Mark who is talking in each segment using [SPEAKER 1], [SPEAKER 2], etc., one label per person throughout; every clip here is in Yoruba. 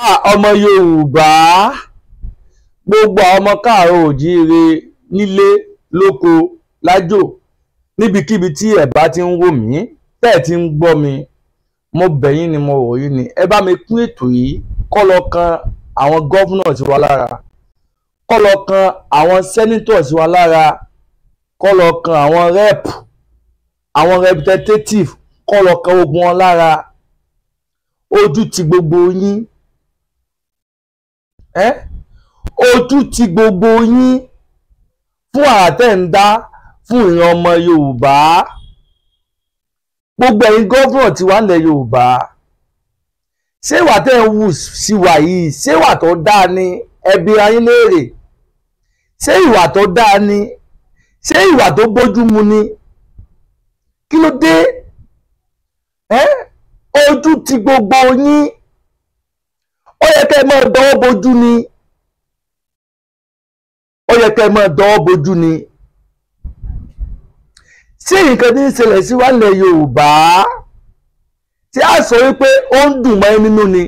[SPEAKER 1] Ọmọ Yorùbá, gbogbo àwọn ọmọ káàárọ̀ oòjíire nílé lóko lájò níbikíbi tí ẹ bá ti ń wò mí, tẹ́ ẹ ti ń gbọ́ mi, mo bẹ̀ yín ni, mo rọ̀ yín ni, ẹ bá mi pín ètò yìí kó lọ kan àwọn governor tiwa lára, kó lọ kan àwọn senator tiwa lára, kó lọ kan àwọn rep, àwọn representative, kó lọ kan ogun wọn lára. Ojú ti gbogbo yín, ojú ti gbogbo yín fún àtẹ̀ǹdá fún ìran ọmọ Yorùbá. Gbogbo ẹ̀yin governor tí wà nílẹ̀ Yorùbá, ṣé ìwà tẹ́ ń wù sí wa yìí, ṣé ìwà tó dáa ni? Ẹ bi ara yín léèrè, ṣé ìwà tó dáa ni? Ṣé ìwà tó bójú mu ni? Kí ló dé? Ojú ti gbogbo yín. Ó yẹ kẹ́ ẹ máa dọwọ́ bojú ni, ó yẹ kẹ́ ẹ máa dọwọ́ bojú ni. Ṣé nǹkan tí ń ṣẹlẹ̀ sí wa nílẹ̀ Yorùbá, tí a sọ wípé ó ń dùn mọ́ ẹ nínú ni?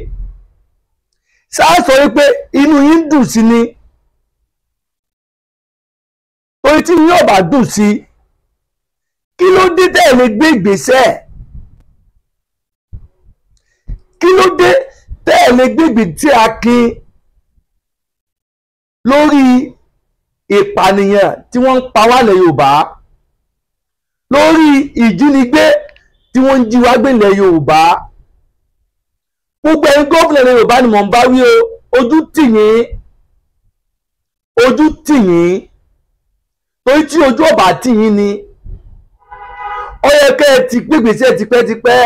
[SPEAKER 1] Ṣé a sọ wípé inú yín dùn sí ni? Torí tí yín ò bá dùn sí, kí ló dé tẹ́ ẹ lè gbé ìgbésẹ̀? Kí ló dé tẹ́ ẹ lè gbé ìgbésẹ̀ akin lórí ìpànìyàn tí wọ́n ń pa wá nílẹ̀ Yorùbá, lórí ìjínigbé tí wọ́n ń jí wá gbé nílẹ̀ Yorùbá? Gbogbo ẹ̀yin gómìnà ilẹ̀ Yorùbá ni mò ń bá wí o, ojú tì yín, ojú tì yín. Torí tí ojú ọ̀bà tì yín ni, ó yẹ kẹ́ ẹ ti gbé ìgbésẹ̀ tipẹ́tipẹ́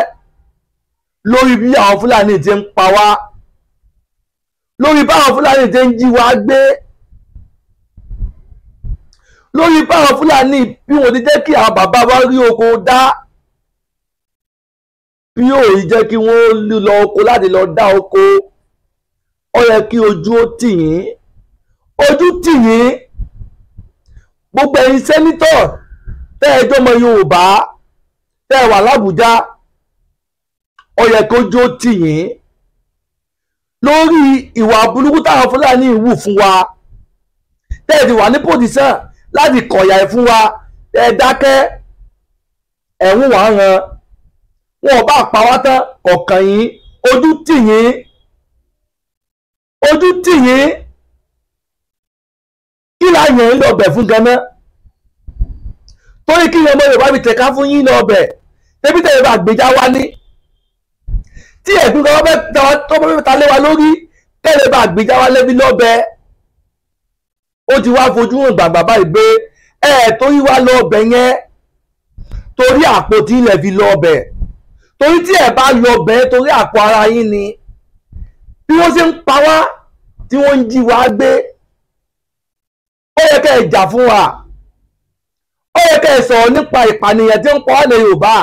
[SPEAKER 1] lórí bí àwọn Fúlàní ti ń pa wá, lórí báwọn Fúlàní ti ń jí wá gbé, lórí báwọn Fúlàní bí wọ́n ti jẹ́ kí àwọn bàbá wa rí oko dá, bí yóò jẹ́ kí wọ́n lọ oko láti lọ dá oko. Ó yẹ kí ojú ó tì yín, ojú tì yín. Gbogbo ẹ̀yin sẹ́nítọ̀ tẹ́ ẹ jọmọ Yorùbá tẹ́ ẹ wà lábújá, ó yẹ kí ojú ó tì yín lórí ìwà burúkú táwọn Fúlàní wù fún wa, tẹ́ ẹ ti wà ní pòdísàn láti kọ̀yà ẹ̀ fún wa, ẹ dákẹ́, ẹ̀hún wà ń ran wọn ò bá pa wá tán ọ̀kàn yín. Ojú tì yín, ojú tì yín. Kí la yàn yín lọ́bẹ̀ fún ganan? Torí kí ọmọ Yorùbá fi tẹ̀ka fún yín lọ́bẹ̀, tẹ́bí tẹ̀lé bá gbèjà wá ní tí ẹ̀gbọ́n kan tó bá fẹ́ ta lé wa lórí, tẹ́lẹ̀ bá gbèjà wá lẹ́bí lọ́bẹ̀. Ó ti wá fojú hàn gbàgbà báyìí pé ẹ torí wá lọ́bẹ̀ yẹn, torí àpò tí ilẹ̀ fi lọ́bẹ̀, torí tí ẹ bá lọ́bẹ̀ torí àpò ara yín ni. Bí wọ́n ṣe ń pa wá tí wọ́n ń jí wá gbé, ó yẹ kẹ́ ẹ jà fún wa, ó yẹ kẹ́ ẹ sọ̀rọ̀ nípa ìpànìyàn tí ń pa wá ní Yorùbá.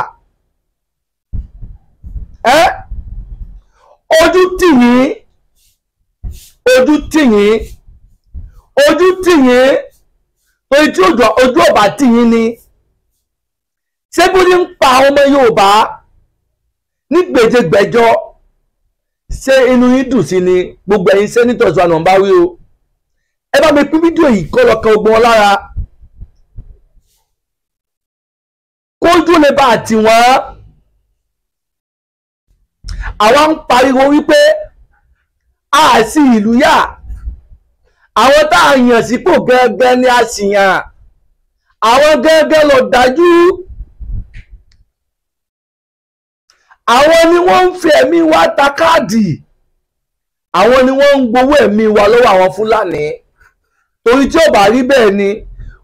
[SPEAKER 1] Ojú tì yín, ojú tì yín, ojú tì yín. Torí tí ojú ọba tì yín ni, ṣé bó ní ń pa àwọn ọmọ Yorùbá ní gbèjègbèjọ, ṣé inú yín dùn sí ni? Gbogbo ẹ̀yin sẹ́nítọ̀ tí wà náà ń bá wí o, ẹ bá mi pín fídíò yìí kó lọ kan ogun wọn lára, kójú lè bá àtì wọ́n. Àwa ń pariwo wípé a sì ìlú yà, àwọn tá a yàn sípò gẹ́gẹ́ ni a sì yàn, àwọn gẹ́gẹ́ lọ dájú, àwọn ni wọ́n ń fi ẹ̀mí wa ta káàdì, àwọn ni wọ́n ń gbowó ẹ̀mí wa lọ́wọ́ àwọn Fúlàní. Torí tí ó bá rí bẹ́ẹ̀ ni,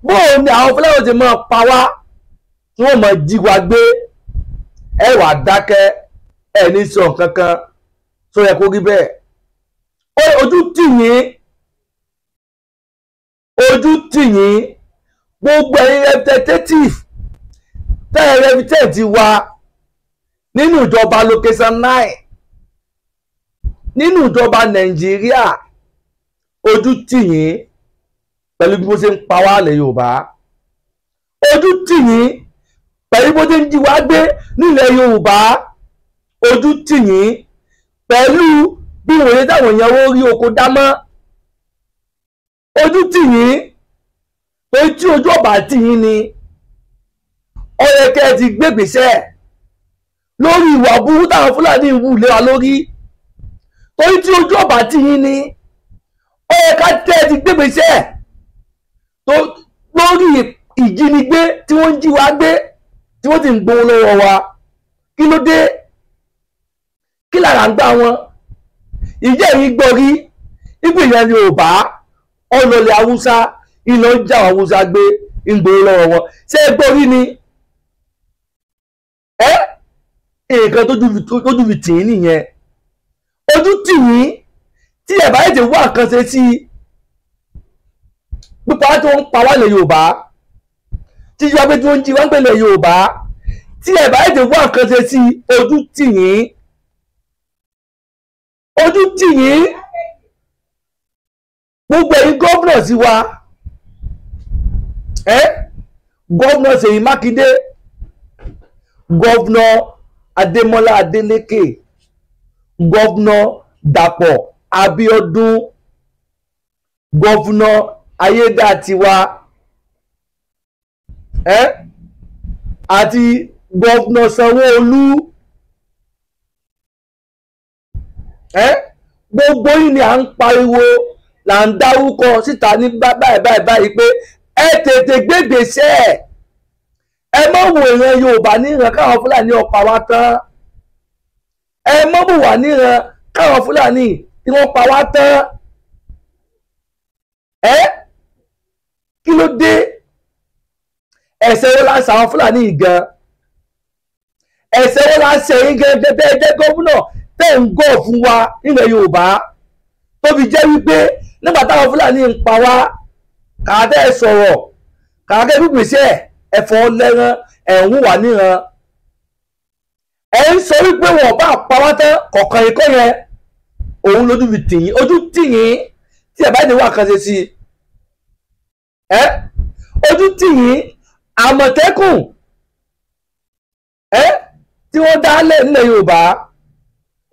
[SPEAKER 1] bóun ni àwọn Fúlàní ti máa pa wá, tí wọ́n máa jí wa gbé, ẹ wà dákẹ́, ẹ ní sọ kankan. Tó yẹ kó rí bẹ́ẹ̀? Ojú tì yín, ojú tì yín. Gbogbo ẹ̀yin representative tẹ́ ẹ represent wa nínú ìjọba location 9 nínú ìjọba Nàìjíríà, ojú tì yín pẹ̀lú bí wọ́n ṣe ń pa wá lẹ̀ Yorùbá, ojú tì yín pẹ̀lú bí wọ́n ṣe ń jí wá gbé nílẹ̀ Yorùbá, ojú tì yín pẹ̀lú Bí wọ́n yẹ táwọn èèyàn ó rí oko dá mọ́. Ojú tì yín, torí tí ojú ọ̀bà tì yín ni ó yẹ kẹ́ ẹ ti gbégbèsè lórí ìwà burú táwọn Fúlàní ń wù lé wa lórí. Torí tí ojú ọ̀bà tì yín ni ó yẹ ká tẹ́ ẹ ti gbégbèsè lórí ìjínigbé tí wọ́n ń jí wa gbé, tí wọ́n ti ń gbowó lọ́wọ́ wa. Kí ló dé? Kí lára ń gbá wọn? Ìjẹ́ yìí gbọ́ rí ibi ìyẹn Yorùbá ọlọ́lẹ̀ Haúsá iná ń já Haúsá gbé ń gbowó lọ́wọ́ wọn. Ṣé ẹ gbọ́ rí ni? Ẹ nǹkan tójú fi tì í nìyẹn. Ojú tì yín tí ẹ̀ bá tètè wá nǹkan ṣe sí pípa tó ń pa wá lẹ̀ Yorùbá, tí yíwá pé tí wọ́n ń jí wá ń pèlè Yorùbá, tí ẹ̀ bá tètè wá nǹkan ṣe sí ojú tì yín. Ojú tì yín. Gbogbo ẹ̀yin gómìnà sí wa, gómìnà Ṣèyí Mákindé, gómìnà Adémọ́lá Adélékè, gómìnà Dàpọ̀ Abíọ́dún, gómìnà Ayédàtiwa, àti gómìnà Sanwó-Olú. Gbogbo yìí ni à ń pariwo, là ń dárúkọ síta ní báyìí báyìí báyìí pé ẹ tètè gbégbèsè. Ẹ má wo ìran Yorùbá níran káwọn Fúlàní ọ̀pá wa tán. Ẹ má wò wá níran káwọn Fúlàní tí wọ́n pa wá tán. Kí ló dé? Ẹ̀ṣẹ̀ wo la ṣe àwọn Fúlàní yìí gan? Ẹ̀ṣẹ̀ wo la ṣe yín gẹ́gẹ́ bẹ́ẹ̀ jẹ́ gómìnà tẹ́ ń gọ̀ fún wa nílẹ̀ Yorùbá, tó fi jẹ́ wípé nígbà táwọn Fúlàní ń pa wá, kàkà sọ̀rọ̀, kàkà gbígbèsè ẹ̀fọ́ lẹ́ran, ẹ̀ ń wà níran. Ẹ̀ ń sọ wípé wọn bá pa wá tán kọ̀ọ̀kan ikọ́ yẹn, òun lójú fi tì yín. Ojú tì yín tí ẹ̀ bá ní wà kan ṣe sí i. Ojú tì yín. Àmọ̀tẹ́kùn tí wọ́n dálẹ̀ nílẹ̀ Yorùbá,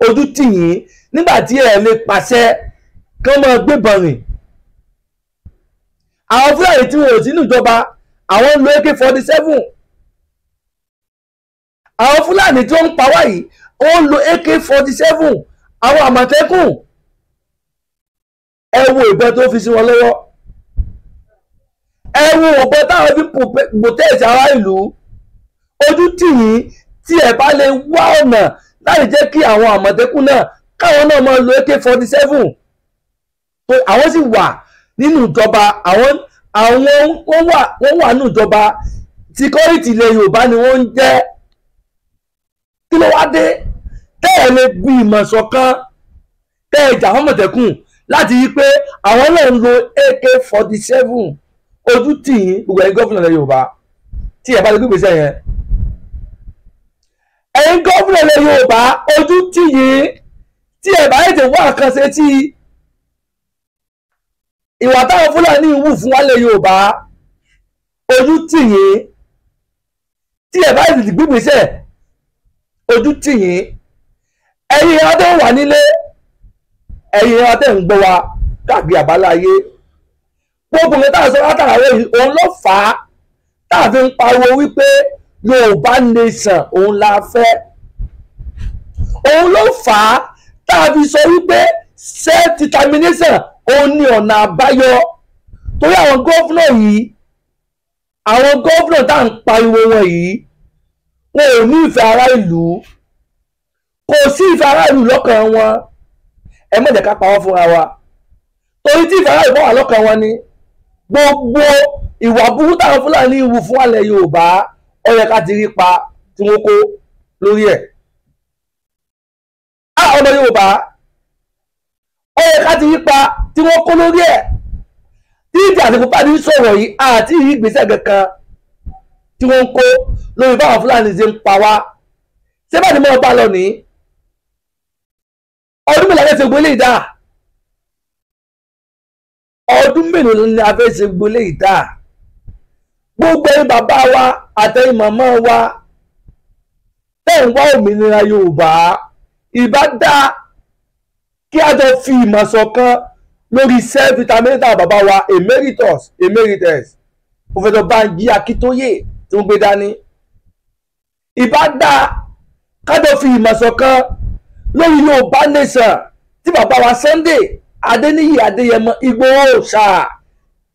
[SPEAKER 1] ojú tì yín nígbà tí ẹ lè pàṣẹ kí wọ́n máa gbébọn rìn. Àwọn Fúlàní tí wọn ò sínú ìjọba, àwọn ń lo AK-47. Àwọn Fúlàní tí wọ́n ń pa wá yìí, wọ́n ń lo AK-47. Àwọn Àmọ̀tẹ́kùn, ẹ wo ìbọn tó fi sí wọn lọ́wọ́, ẹ wo ìbọn táwọn fi protect ará ìlú. Ojú tì yín tí ẹ bá lè wá ọ̀nà láti jẹ́ kí àwọn Àmọ̀tẹ́kùn náà káwọn náà máa lo AK-47. Àwọn sì wà nínú ìjọba, àwọn wọ́n wà nínú ìjọba, security ilẹ̀ Yorùbá ni wọ́n ń jẹ́. Kí ló wá dé tẹ́ ẹ lè gbin ìmọ̀ ṣọ̀kan, tẹ́ ẹ jà f'Àmọ̀tẹ́kùn láti rí pé àwọn náà ń lo AK-47? Ojú tì yín gbogbo ẹ̀yin gómìnà ilẹ̀ Yorùbá tí ẹ bá lè gbégbèsè yẹn. Ẹ̀yin gómìnà ilẹ̀ Yorùbá, ojú tì yín tí ẹ bá tètè wá nǹkan ṣe tí ìwà táwọn Fúlàní ń wù fún wálẹ̀ Yorùbá. Ojú tì yín tí ẹ bá tètè gbégbèsè. Ojú tì yín. Ẹ̀yin ìran tó wà nílé, ẹ̀yin ìran tẹ̀ ń gbọ́ wa káàkiri àbáláyé, gbogbo nǹkan tá a sọ látara rẹ̀ yìí, òun ló fà á tá a fi ń pariwo wípé Yorùbá nation òun la fẹ́. Òun ló fà á tá a fi sọ wípé self-determination òun ni ọ̀nà àbáyọ. Torí àwọn gómìnà yìí, àwọn gómìnà tá à ń pariwo wọn yìí, wọn ò ní ìfẹ́ ará ìlú. Kò sí ìfẹ́ ará ìlú lọ́kàn wọn. Ẹ má jẹ́ ká pa wọ́n fúnra wa, torí tí ìfẹ́ ará ìlú bá wà lọ́kàn wọn ni gbogbo ìwà burúkú táwọn Fúlàní wù fún alẹ̀ Yorùbá, ó yẹ ká ti rí pa tí wọ́n kó lórí ẹ̀. Ọmọ Yorùbá, ó yẹ ká ti rí pa tí wọ́n kó lórí ẹ̀. Tí ìdí àsìkò bá ní sọ̀rọ̀ yìí, àti ìrí ìgbésẹ̀ kankan tí wọ́n ń kó lórí báwọn Fúlàní ṣe ń pa wá. Ṣé bá ní mọ́ ọba lọ ní ọdún mélòó la fẹ́ ṣe gbolé ìdá? Ọdún mélòó ni a fẹ́ ṣe gbolé ìdá? Gbogbo ẹ̀yin bàbá wa àtẹ̀yin màmá wa tẹ́ ń wá òmìnira Yorùbá, ìbá dá Kí a jọ fi ìmọ̀ ṣọ̀kan lórí self-determination bàbá wa emeritus emeritus Professor Banji Akíntóyè tí wọ́n gbé dání. Ìbá dáa ká jọ fi ìmọ̀ ṣọ̀kan lórí Yorùbá Nation tí bàbá wa Sunday Adéníyì Adéyẹmọ Ìgbòho ṣáà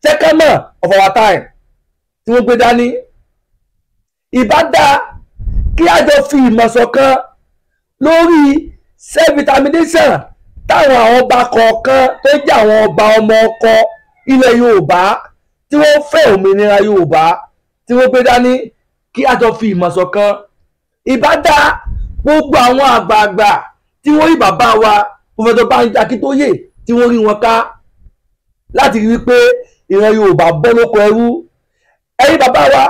[SPEAKER 1] tẹ́kẹ́mọ̀ of our time tí wọ́n gbé dání. Ìbá dáa kí a jọ fi ìmọ̀ ṣọ̀kan lórí self-determination táwọn àwọn ọba kọ̀ọ̀kan tó jẹ́ àwọn ọba ọmọ ọkọ ilẹ̀ Yorùbá tí wọ́n fẹ́ òmìnira Yorùbá tí wọ́n gbé dání, kí a jọ fi ìmọ̀ ṣọ̀kan. Ìbá dáa gbogbo àwọn àgbààgbà tí wọ́n rí bàbá wa Professor Banji Akíntóyè tí wọ́n rí wọn ká láti rí wípé ìran Yorùbá bọ́ lóko ẹrú. Ẹ̀yin bàbá wa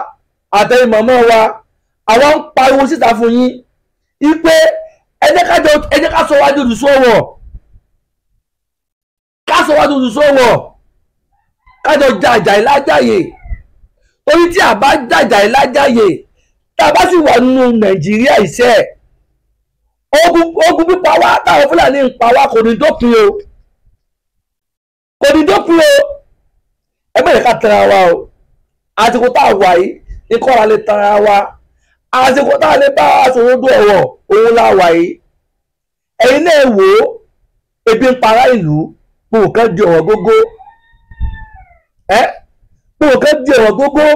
[SPEAKER 1] àtẹ̀yin màmá wa, àwa ń pariwo síta fún yín wípé ẹ jẹ́ ká sọ wájú olùsọ̀wọ̀, ká sọ wájú olùsọ̀wọ̀, kájọ jàjà ìlájàyè. Torí tí a bá jàjà ìlájàyè, tá a bá sì wà nínú Nàìjíríà iṣẹ́ ogun pípa wá táwọn Fúlàní ń pa wá kò ní dópin o, kò ní dópin o. Ẹ bẹ̀rẹ̀ ká tara wa o. Àsìkò tá a wà yìí ní kọ́ra lè tara wa, àsìkò tá a lè bá wa sọ̀rọ̀ dùn ọ̀rọ̀ òun la wà yìí. Ẹ̀yin náà wò ó, ebi ń para ìlú, gbogbo kan di ọ̀rọ̀ gógó, gbogbo kan di ọ̀rọ̀ gógó.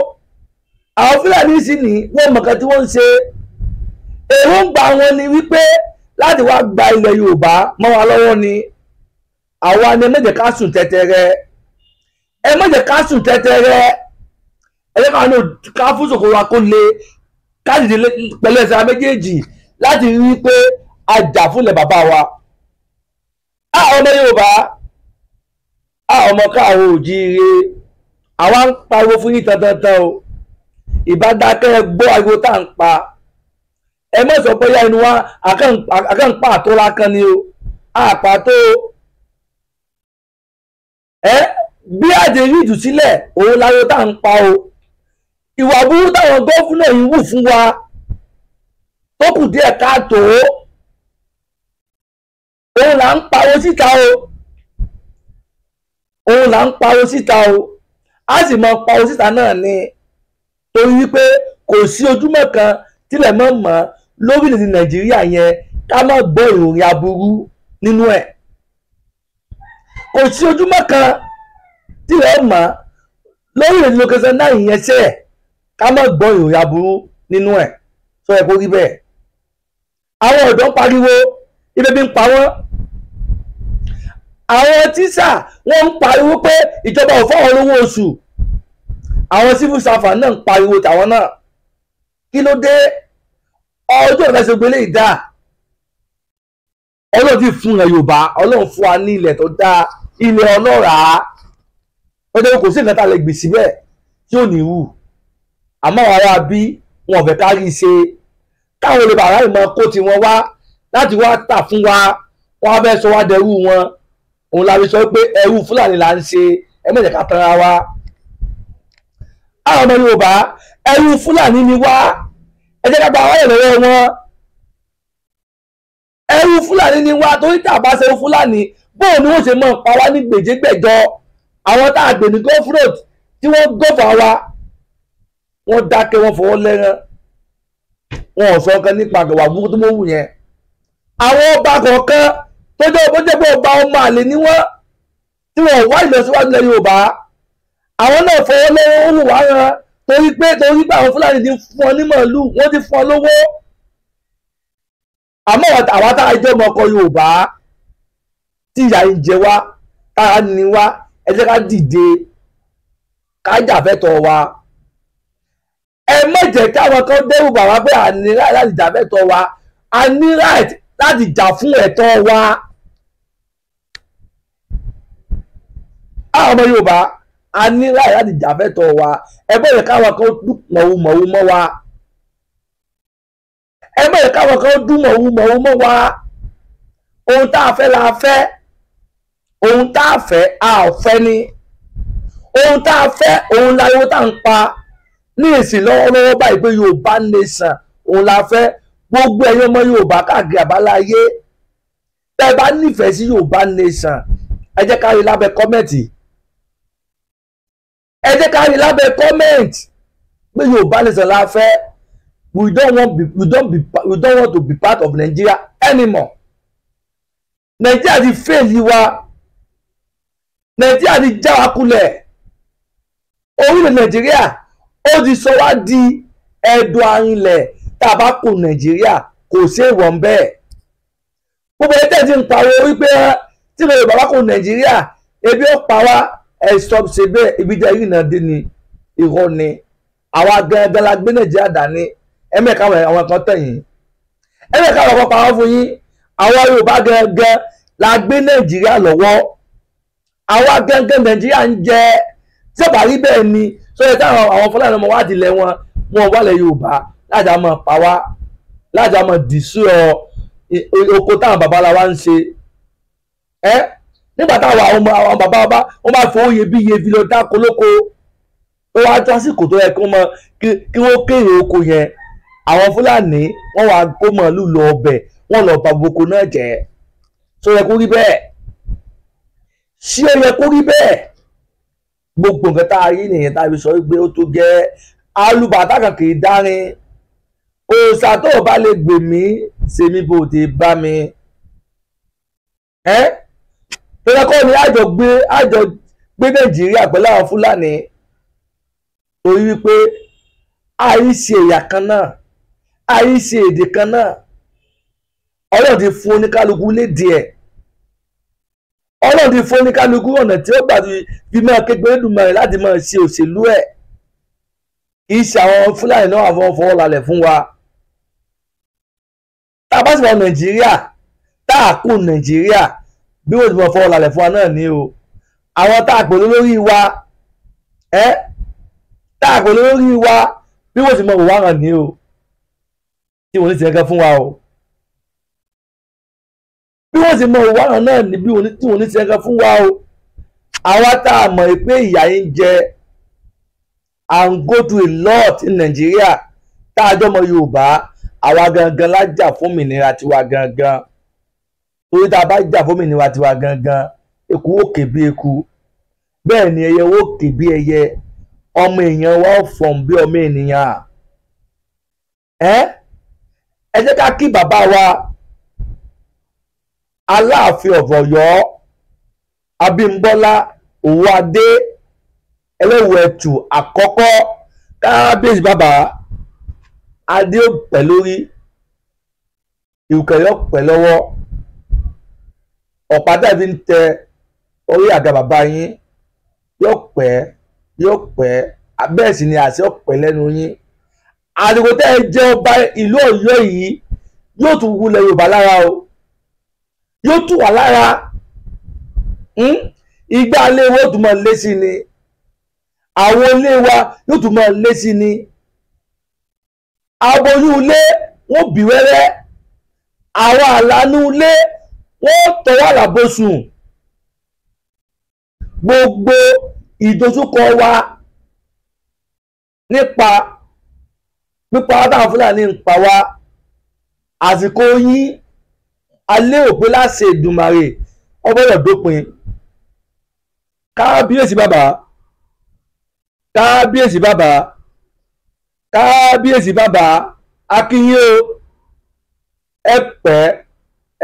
[SPEAKER 1] Àwọn Fúlàní sì ní wọ́n mọ̀kan tí wọ́n ń ṣe. Èròǹgbà wọn ni wípé láti wá gba ilẹ̀ Yorùbá mọ́ wa lọ́wọ́ ni. Àwa ni ẹ má jẹ́ ká sùn tẹ́tẹ́rẹ́, ẹ má jẹ́ ká sùn tẹ́tẹ́rẹ́. Ẹ jẹ́ ká fún ṣòkòrò wa kó le, ká dìde pẹ̀lú ẹsẹ̀ méjèèjì láti rí i pé a jà fúnlẹ̀ bàbá wa. A ọmọ Yorùbá, a ọmọ káàró òjíire, àwa ń pariwo fún yín tantantan o. Ìbá dákẹ́ gbọ́ ariwo tá à ń pa. Ẹ má sọ bóyá inú wa àkànpá àtọ́lá kan ni o, àpàtó ẹ bí àdé rí ìtúsílẹ̀ òun láriwo tá à ń pa o. Ìwà burú táwọn gọ́fúnà yìí wù fún wa tó kù díẹ̀ káàtó òun là ń pariwo síta o, òun là ń pariwo síta o. A sì máa pariwo síta náà ni, torí wípé kò sí ojúmọ́ kan tílẹ̀ mọ́ mọ́ lórílẹ̀‐èdè Nàìjíríà yẹn ká má gbọ́ ìròyìn aburú nínú ẹ̀. Kò sí ojúmọ́ kan tílẹ̀ mọ́ lórílẹ̀‐èdè location náà yẹn ṣe ẹ̀ ká má gbọ́ ìròyìn aburú nínú ẹ̀. Sọ ẹ̀ kó rí bẹ́ẹ̀. Àwọn ọ̀dọ́ ń pariwo ibi bí ń pa wọ́n. Àwọn tíṣà wọ́n ń pariwo pé ìjọba ò fáwọn lówó oṣù. Àwọn civil servant náà ń pariwo tàwọn náà. Kí ló dé? Ọjọ́ ìfẹsẹ̀gbélé ìdá Ọlọ́run ti fún ẹ Yorùbá, Ọlọ́run fún wa ní ilẹ̀ tó dáa, ilẹ̀ ọlọ́ràá. Ọjọ́ kò sí nǹkan tá a lè gbìn síbẹ̀ tí ò ní wù. Àmọ́ àwọn ará bí wọn ò fẹ́ kárí ṣe, káwọn olè bàrá ìmọ̀ kó tiwọn wá láti wá tà fún wa, wọn á fẹ́ sọ wá dẹrú wọn. Òun la fi sọ pé ẹrú Fúlàní là ń ṣe, ẹ má jẹ́ ká tanra wa. Àwọn ọmọ Yorùbá, ẹrú Fúlàní ni wá, ẹ jẹ́ ká gba wáyé lọ́wọ́ wọn. Ẹrú Fúlàní ni wá, torí tá a bá ṣe Fúlàní bóun ni wọ́n ṣe máa pa wá ní gbèjégbèjọ. Àwọn tá a gbè ní gọ́fúròt tí wọ́n gọ́fà wa, wọ́n dákẹ́, wọ́n fọwọ́ lẹ́rán, wọn ò sọ nǹkan nípa àgbà burúkú tó mọ̀ wù yẹn. Àwọn ọba kọ̀ọ̀kan tó jẹ́ pé ọba ọmọ àlè ni wọ́n, tí wọ́n wá ìlọsíwájú lẹ Yorùbá, àwọn náà fọwọ́ lẹ́rán ó wù wá ran, torí pé àwọn Fúlàní ti fún ọ ní màálù, wọ́n ti fún ọ lówó. Àmọ́ àwa tá a jẹ́ ọmọ ọkọ Yorùbá tí ìyà ń jẹ wá, tára ni wá, ẹ jẹ́ ká dìde ká jà fẹ́tọ̀ọ́ wa. Ẹ má jẹ́ káwọn kan dẹ́rù bà wá pé a ní right láti jà fẹ́tọ̀ọ́ wa. A ní right láti jà fún ẹ̀tọ́ wa. Àwọn ọmọ Yorùbá, a ní right láti jà fẹ́tọ̀ọ́ wa. Ẹ má jẹ́ káwọn kan dún mọ̀wúmọ̀wú mọ́ wa. Ẹ má jẹ́ káwọn kan dún mọ̀wúmọ̀wú mọ́ wa. Ohun tá a fẹ́ la fẹ́, ohun tá a fẹ́ a ò fẹ́ ni. Ohun tá a fẹ́ òun láriwo tá à ń pa ní ìsìn lọ́wọ́lọ́wọ́ báyìí pé Yorùbá nation òun la fẹ́. Gbogbo ẹ̀yin ọmọ Yorùbá káàkiri àbáláyé Tẹ́ ẹ bá nífẹ̀ẹ́ sí Yorùbá nation, ẹ jẹ́ ká rí lábẹ́ comment. Ẹ jẹ́ ká rí lábẹ́ comment pé Yorùbá nation la fẹ́. We don't want to be part of Nigeria anymore. Nigeria ti fail wa. Nigeria ti já wa kulẹ̀. Orílẹ̀ Nàìjíríà ó ti sọ wá di ẹ̀dùn arinlẹ̀. Tá a bá kó Nàìjíríà kò sí èèwọ̀ bẹ́ẹ̀. Gbogbo ẹ̀ tẹ̀ ti ń pariwo wípé tí Yorùbá bá kó Nàìjíríà ebi ó pa wá, ẹ̀ stop ṣe bẹ́ẹ̀. Ibi jẹ́ ìrìnà dín ní irọ́ ni. Àwa gangan la gbé Nàìjíríà dání. Ẹ̀mẹ́ka àwọn kan tẹ̀yìn, ẹ̀mẹ́ka àwọn kan parọ́ fún yín. Àwa Yorùbá gangan la gbé Nàìjíríà lọ́wọ́. Àwa gangan Nàìjíríà ń jẹ. Tí ó bá rí bẹ́ẹ̀ ni sọ́yẹ́ táwọn àwọn Fúlàní ọmọ wa tilẹ̀ wọn wọn wálẹ̀ Yorùbá láti àmọ́ pa wá, láti àmọ́ dìísú ọ oko táwọn babaláwa ń ṣe. Ẹ́ nígbà táwọn àwọn bàbá wa wọ́n bá fowó iyebíye fi lọ dáko lóko, ó wá tó àsìkò tó yẹ kí wọ́n kéré oko yẹn, àwọn Fúlàní wọ́n wá kó màálù lọ ọbẹ̀, wọ́n lọ bà gbogbo náà jẹ́. Ṣó yẹ kó rí bẹ́ẹ̀? Ṣé ó yẹ kó rí bẹ́ẹ̀? Gbogbo nǹkan tá a rí nìyẹn tá a fi sọ wípé ó tó gẹ́. Alùbàtà kan kì í dárin. Òòṣà tó o bá lè gbè mí, ṣe mí bó ti bá mi. Ẹ́ tọ́lá kọ́ ni àjọ gbé Nàìjíríà pẹ̀lú àwọn Fúlàní, torí wípé àìṣe ẹ̀yà kan náà, àìṣe èdè kan náà. Ọlọ́run ti fún oníkálukú lédè ẹ̀. Ọlọ́run ti fún oníkálukú ọ̀nà tí ó gbà fi máa képe Olódùmarè láti máa ṣe òṣèlú ẹ̀. Kì í ṣe àwọn Fúlàní náà àwọn fọwọ́ lálẹ̀ fún wa. Tá a bá sì wà Nàìjíríà, tá a kú Nàìjíríà, bí wọ́n ti máa fọwọ́ lálẹ̀ fún wa náà ni o. Àwọn tá a pè lórí wa, ẹ́ tá a pè lórí wa, bí wọ́n ti máa wò wá hàn ní o. Tí wọ́n ní ti ẹ̀kan fún wa o. Bí wọ́n ti mọ òwò àwọn náà ní bí wọ́n ní ti ẹ̀kan fún wa o. Àwa tá a mọ̀ pé ìyà ń jẹ and go through a lot in Nigeria, tá a jọmọ Yorùbá, àwa gangan la jà fún òmìnira tiwa gangan. Torí tá a bá jà fún òmìnira tiwa gangan, eku ó ké bí eku, bẹ́ẹ̀ ni ẹyẹ ó ké bí ẹyẹ, ọmọ èèyàn wa ó fọ̀n bí ọmọ ènìyàn. Ẹ jẹ́ ká kí bàbá wa Aláàfin of Ọ̀yọ́, Abímbọ́lá Òwòadé Ẹlẹ́wù Ẹ̀tù àkọ́kọ́. Kábíyèsí bàbá, adé ó pẹ́ lórí, ìrùkẹ̀rẹ̀ ó pẹ́ lọ́wọ́, ọ̀pá tàbí ń tẹ orí àga bàbá yín yóò pẹ́, yóò pẹ́, bẹ́ẹ̀ sì ni àṣẹ ó pẹ́ lẹ́nu yín. Àsìkò tẹ́ ẹ jẹ́ ọba ìlú Ọ̀yọ́ yìí yóò tún wulẹ̀ Yorùbá lára o, yóò tù wá lára. Ìgbà ilé wa ó tún máa lé sí ni, àwọn ilé wa yóò tún máa lé sí ni. Aboyún ilé wọ́n bí wẹ́rẹ́, àwọn àlànà ilé wọ́n tọwọ́ àlàbòsùn. Gbogbo ìdojúkọ wa nípa pípa táwọn Fúlàní ń pa wá, àsìkò yín alẹ́ òpé láṣẹ Èdùmàrè ó gbọ́dọ̀ dópin. Kábíyèsí bàbá, kábíyèsí bàbá, kábíyèsí bàbá, akínyìn o. Ẹ pẹ́,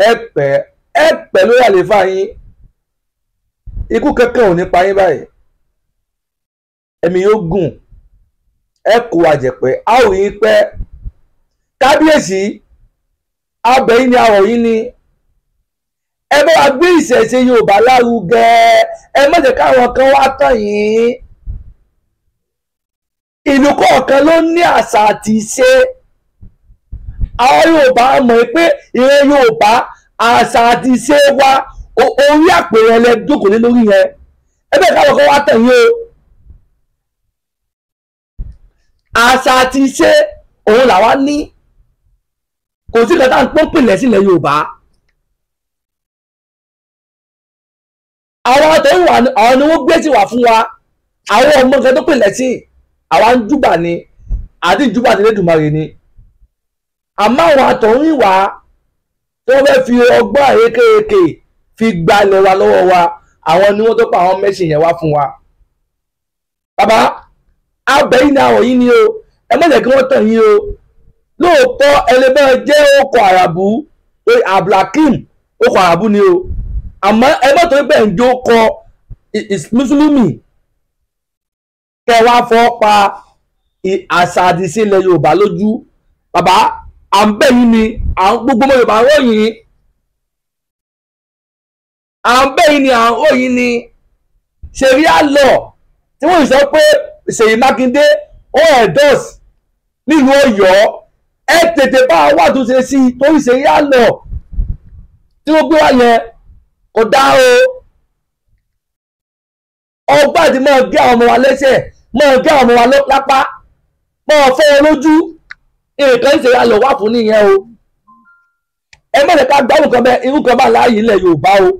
[SPEAKER 1] ẹ pẹ́, ẹ pẹ́ lórí àlééfà yín. Ikú kankan ò ní pa yín báyìí. Ẹ̀mí yóò gùn, ẹ kó àjẹpẹ́, a ò yín pẹ́. Kábíyèsí, abẹ yín ni, àwọ̀ yín ni. Ẹ bá wa gbé ìṣẹ̀ṣe Yorùbá lárugẹ. Ẹ má jẹ́ káwọn kan wá tàn yín. Ìlú kọ̀ọ̀kan ló ní àṣà àti ìṣe. Àwọn Yorùbá mọ̀ pé ìran Yorùbá àṣà àti ìṣe wa orí àpèrè lẹ jókòó lé lórí yẹn. Ẹ bẹ́ẹ̀ káwọn kan wá tàn yín o. Àṣà àti ìṣe òun làwa ní. Kò sí nǹkan tá à ń pọ́n pìlẹ̀ sílẹ̀ Yorùbá. Àwọn àtẹ̀yìnwá àwọn ni wọ́n gbé sí wà fún wa. Àwọn ọmọ nǹkan tó pìlẹ̀ sí àwa ń júbà ni, àti ìjúbà ní Elédùmarè ni. Àmọ́ àwọn àtọ̀húnrìnwá tí wọ́n fẹ́ fi ọgbọ́n àrékérekè fi gbalẹ̀ wa lọ́wọ́ wa, àwọn ni wọ́n tó pa àwọn mẹ́sìn yẹn wá fún wa. Bàbá abẹ́ yìí ni àwọn yìí ni o, ẹ má jẹ́ kí wọ́n tàn yín o. Lóòótọ́ ẹlẹ́bẹ̀ jẹ́ okọ̀ àràbù, Abdulhakeem okọ̀ àràbù ni o, àmọ́ ẹ má torí bẹ́ẹ̀ ń jó kọ mùsùlùmí kẹ wá fọ́ pa àṣà àdìsí ilẹ̀ Yorùbá lójú. Bàbá à ń bẹ̀ yín ni, à ń gbogbo ọmọ Yorùbá ròyìn, à ń bẹ̀ yín ni, à ń ròyìn ni. Ṣẹ̀ríà law tí wọ́n sọ pé Ṣèyí Mákindé ó endorse nílùú Ọ̀yọ́, ẹ tètè bá wà tó ṣe sí i, torí ṣẹ̀ríà law tí wọ́n gbé wá yẹn kò dá o. Ọgbà tí máa gé àwọn ọmọ wa lẹ́sẹ̀, máa gé àwọn ọmọ wa lápá, máa fọ́ wọn lójú, nǹkan ṣẹ̀ríà law wà fún nìyẹn o. Ẹ má jẹ́ ká gbárùn kan bẹ́ẹ̀, irú kan bá láàyè ilẹ̀ Yorùbá o.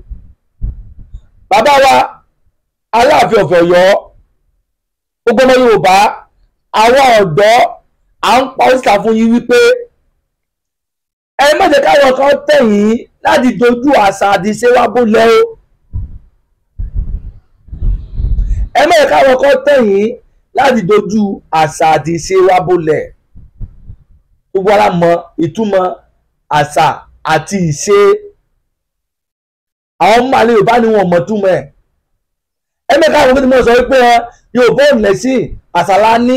[SPEAKER 1] Bàbá wa Aláàfin of Ọ̀yọ́, gbogbo ọmọ Yorùbá, àwọn ọ̀dọ́ à ń pa òṣìṣà fún yín wípé ẹ má jẹ́ káwọn kan tẹ̀ yín láti dojú àṣà àdìsẹ́ wa bólẹ̀ o. Ẹ má jẹ́ káwọn kan tẹ̀ yín láti dojú àṣà àdìsẹ́ wa bólẹ̀. Gbogbo ara mọ ìtumọ̀ àṣà àti ìṣe. Àwọn ọmọ àlè Yorùbá ni wọn mọ̀ túmọ̀ ẹ̀. Ẹ má jẹ́ káwọn kan tí mo sọ wípé Yorùbá ò lẹ́sìn, àṣà la ní.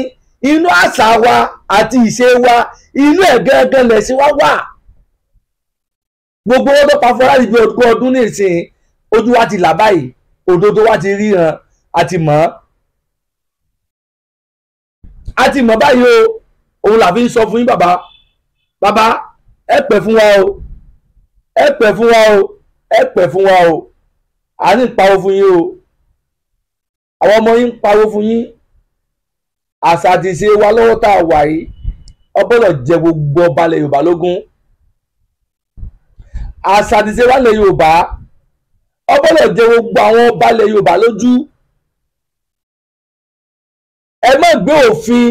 [SPEAKER 1] Inú àṣà wa àti ìṣe wa, inú ẹ̀ gángan lẹ̀sìn wa wà. Gbogbo wọn tó pa fún láti fi ogún ọdún nísìn, ojú wa ti là báyìí, òdodo wa ti ríran, a ti mọ̀, a ti mọ̀ báyìí o. Òun là fi ń sọ fún yín bàbá, bàbá ẹ pẹ́ fún wa o, ẹ pẹ́ fún wa o, ẹ pẹ́ fún wa o. À ń pawó fún yín o, àwọn ọmọ yín ń pawó fún yín. Àṣà àti ìṣe wa lọ́wọ́ tá a wà yìí, ó gbọ́dọ̀ jẹ gbogbo ọba ilẹ̀ Yorùbá lógún. Àṣà àti ìṣe wa ilẹ̀ Yorùbá, ó gbọ́dọ̀ jẹ gbogbo àwọn ọba ilẹ̀ Yorùbá lójú. Ẹ má gbé òfin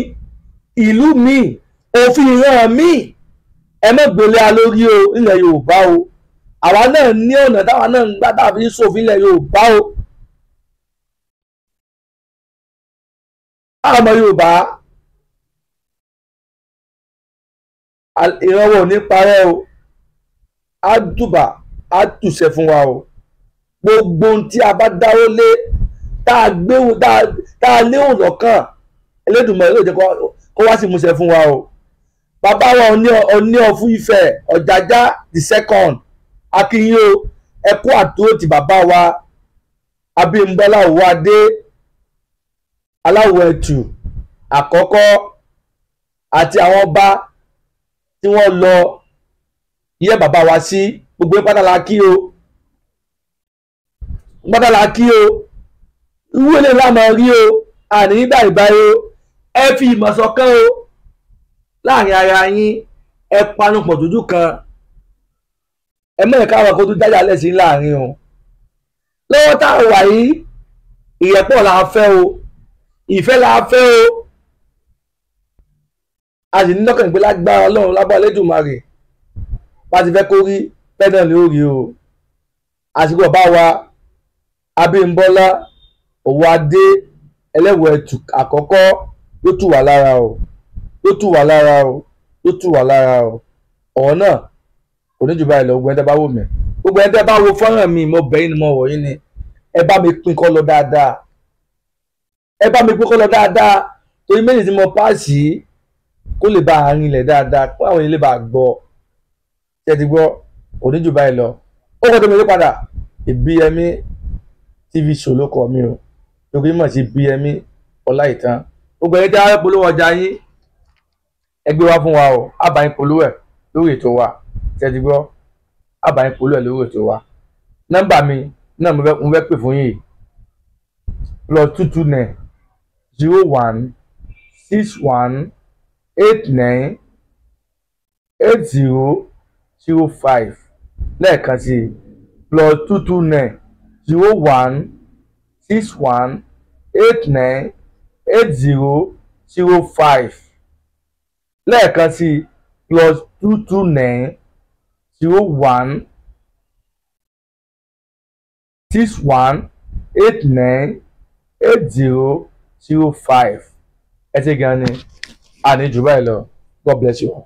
[SPEAKER 1] ìlú míì, òfin ìran míì, ẹ má gbélé a lórí o ilẹ̀ Yorùbá o. Àwa náà ní ọ̀nà táwa náà ń gbà tá a fi ń ṣòfin ilẹ̀ Yorùbá o. Àwọn ọmọ Yorùbá, ìrànwọ́ ò ní parẹ́ o, á dùbà á tùṣẹ́ fún wa o. Gbogbo ohun tí a bá dáwọ́ lé, tá a léwò lọ́kàn, Elédùmarè ló jẹ́ kó wá sí ìmúṣẹ fún wa o. Bàbá wa Ọọ̀ni of Ifẹ̀ Ọ̀jájá the second, akínyìn o, ẹ kú àdúró ti bàbá wa Abímbọ́lá Òwòadé Aláwọ̀ Ẹ̀tù àkọ́kọ́ àti àwọn ọba tí wọ́n lọ yẹ bàbá wa sí. Gbogbo pátá la kí o, pátá la kí o. Irú eléyìí la máa rí o, àní nígbà ìbáyé o. Ẹ fi ìmọ̀ ṣọ̀kan o láàrin ara yín, ẹ panupọ̀ dúdú kan, ẹ mẹ́rin káwọn kó tún dájà lẹ́sìn láàrin o. Lọ́wọ́ tá a wà yìí, ìrẹ́pọ̀ la fẹ́ o, ìfẹ́ la fẹ́ o. A sì ní lọ́kàn ìpè lágbára Ọlọ́run lábọ́ Elédùmarè, bá ti fẹ́ kó rí bẹ́ẹ̀ náà ni ó rí o. Àsìkò bàbá wa Abímbọ́lá Òwòadé Ẹlẹ́wọ̀ Ẹ̀tù àkọ́kọ́ ló tù wá lára o, ló tù wá lára o, ló tù wá lára o. Ọ̀rọ̀ náà kò ní jù báyìí lọ. Gbogbo ẹni tẹ́ bá wò mí, gbogbo ẹni tẹ́ bá wo fọ́nrán mi, mo bẹ̀ yín ni, mo wọ̀ yín ni, ẹ bá mi pín kọ́ lọ dáadáa, ẹ bá mi pín kọ́ lọ dáadáa, torí méjì tí mo páàsì kó lè bá àárín ilẹ̀ dáadáa, kó àwọn ilé bá gbọ́. Ṣé ti gbọ́? Kò ní jù báyìí lọ. Ó kọ́ tó mi yí padà, Ìbíyẹmí TV show ló kọ mi o, torí mọ̀ sí Ìbíyẹmí Ọláìtàn. Gbogbo ẹni tí a polówó ọjà yín, ẹ gbé wá fún wa o, á bá yín polówó ẹ̀ lórí ètò wa. Ṣé ti gbọ́? Á bá yín polówó ẹ̀ lórí ètò wa. Nọ́mbà mi náà mo fẹ́ pè fún yín yìí, +229 01 61 89 80 05. Lẹ́ẹ̀kan sí i, +229 01 61 89 80 05. Lẹ́ẹ̀kan sí i, +229 01 61 89 80 05. Ẹ ṣé gan ni, àní jù báyìí lọ. God bless you all.